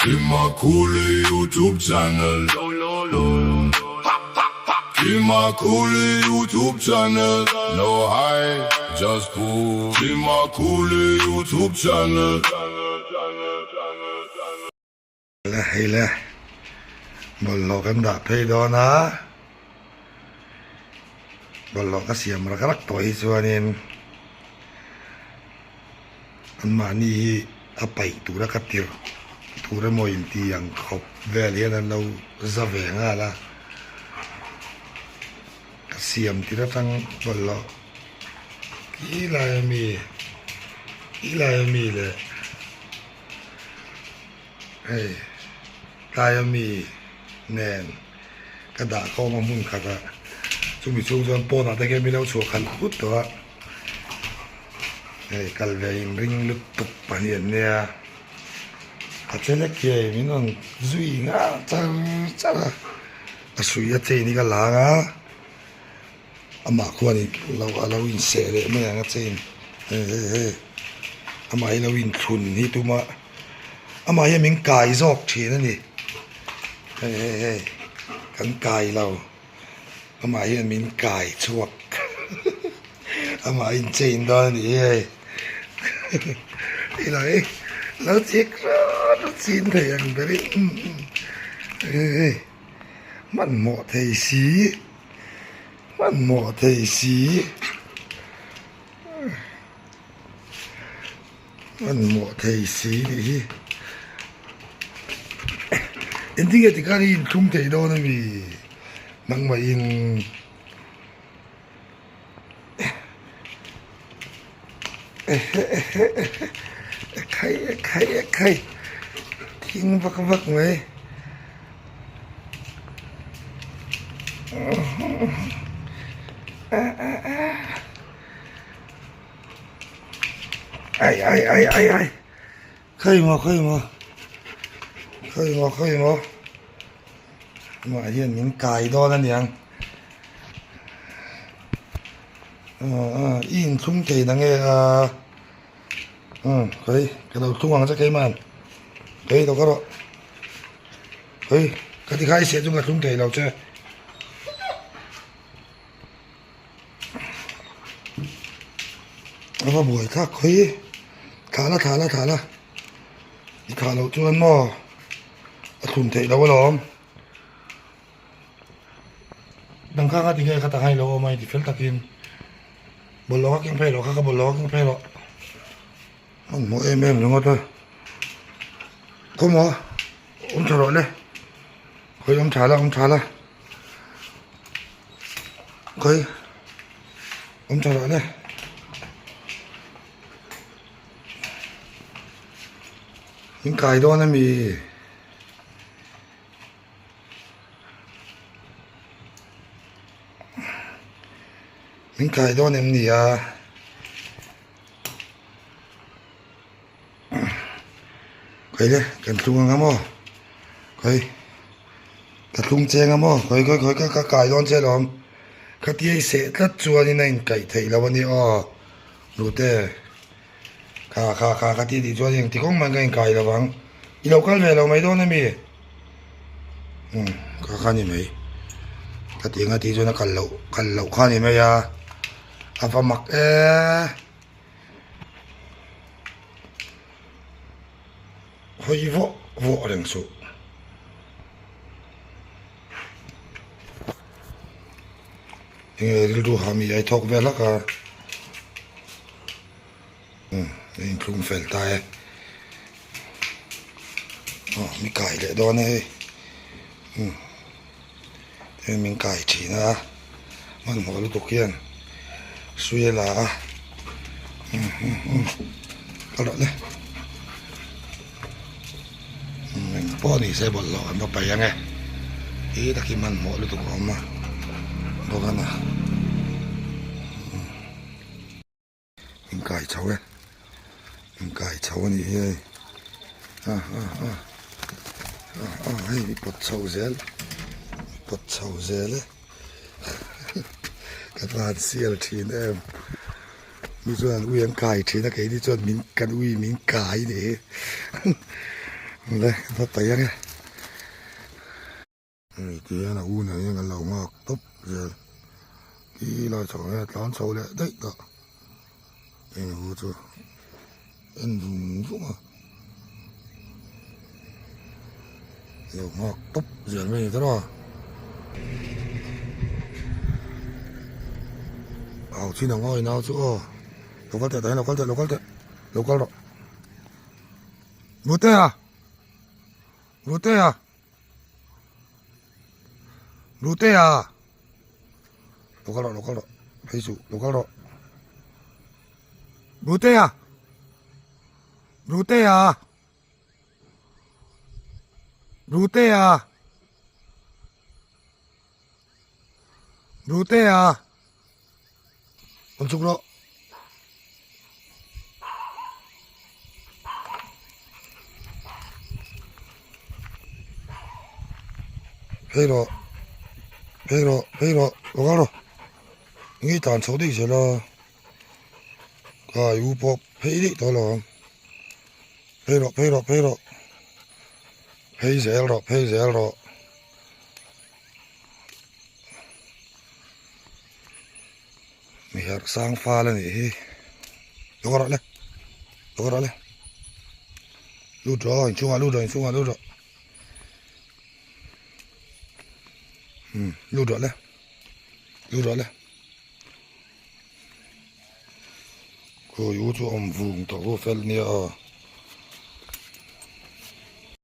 Kimakuli YouTube channel Kimakuli YouTube channel No high just cool Kimakuli YouTube channel. Le hei le bawlhhlawh kan dah phei dawn a bawlhhlawh ka siam rak rak tawh hi chuanin anmahni hi a paih tura ka tirh tur emaw inti ang khawp vel hian an lo za ve nghal a ka siam tir atang bawlhhlawh khi lai ami khi lai ami leh. Hei tlaia mi nen ka dah khawm a hmun khat a chumi chhung chuan pawnah te khian min lo chhuah khalh phut tawh a hei kal ve in ring lutuk pahnih an nia a che lek hi hei min rawn zui nghal char char a a hrui a chain hi ka lang a amah khuan in lo a lo inseh leh mai ang a chain hei hei hei amah hi lo inthlun hi tuma amah hian min kai zawk thin a ni hei hei hei kan kai lo amah hian min kai chhuak amah a inchain dawn a ni hi hei hei lo hi lo chik rawt a chin thei ang berin hei hei hmanhmawh thei si. Hmanhmawh thei si hmanhmawh thei si tih hi engtin nge tikhan i inthlum thei dawn ami nangmah in ekhai ekhai ekhai thing vak vak mai. Ai ai ai ai ai khawi maw khawi maw khawi maw khawi maw amah hian min kai dawn a niang i inthlum thei na nge a umm khawi ka lo thlung ang che keimah khawi lo ka rawh. Hei ka ti khai seh chu ka thlung thei lo che. A va buai thlak khawi thlah la thlah la thlah la i thlah loh chuan maw a thlun theih loh alawm. Dang kha kha tinge khatah khan i lo awm a inti fel takin bawlhhlawh kha keng phei rawh kha kha bawlhhlawh kha keng phei rawh. Hmanhmawh em em ringawt a khawmaw awm tha rawh le khawi awm tha la awm tha la khawi awm tha rawh le min kai dawn ami. Min kai dawn em ni a. Khawi le kan thlung anga maw khawi ka thlung cheng a maw khawi khawi khawi ka kai dawn che alawm khatia i seh tlat chuanin a inkaih theih loh a ni aw nute kha kha kha ka ti tih chuan engti kawng mai ka inkai lo vang i lo kal ve lo mai dawn ami umm kha kha ni mai ka ti anga tih chuan a kal loh kal loh kha ni mai a a va mak e. Hawi vawh vawh reng suh. Enge rilru ha mi ai thawk vel hlak a. Umm a inthlum fel ta e. Aw mi kai leh dawn e hei. Umm hei min kai thin a hmanhmawh lutuk hian hrui a la a umm umm umm ka rawh le umm eng pawh ni se bawlhhlawh an va paih ang e hi takin hmanhmawh lutuk a awm a bawk a na in kai chho e in kai chho a nih hi hei a a a a a hei i pawt chho zel i pawt chho zel e ka van sial thin em mi chuan ui an kai thin a keini chuan min kan ui min kai a nih hi. Le ka va paih ange. Hei ti hian a u nen hian kan lo nghak tawp zel ti lai chho hian a tlan chho leh daih tawh heng hu chu en vung vung a lo nghak tawp zel mai a ni tawh a au chin ang aw i nau chu aw lo kal teh tah hian lo kal teh lo kal teh lo kal rawh Rutea Rutea. Rutea lo kal rawh lo kal rawh phei suh lo kal rawh Rutea Rutea Rutea Rutea rawn chhuk rawh. Phei rawh phei rawh phei rawh lo kal rawh nge tlan chho daih zel a kai u pawh phei daih tawh lo ang phei rawh phei rawh phei rawh phei zel rawh phei zel rawh. Mi herh sang fal a nih hi lo rawh le lo rawh le lut rawh inchhungah lut rawh inchhungah lut rawh umm lut rawh le lut rawh le khawi u chu a awm vung tawh ru fel nia aw.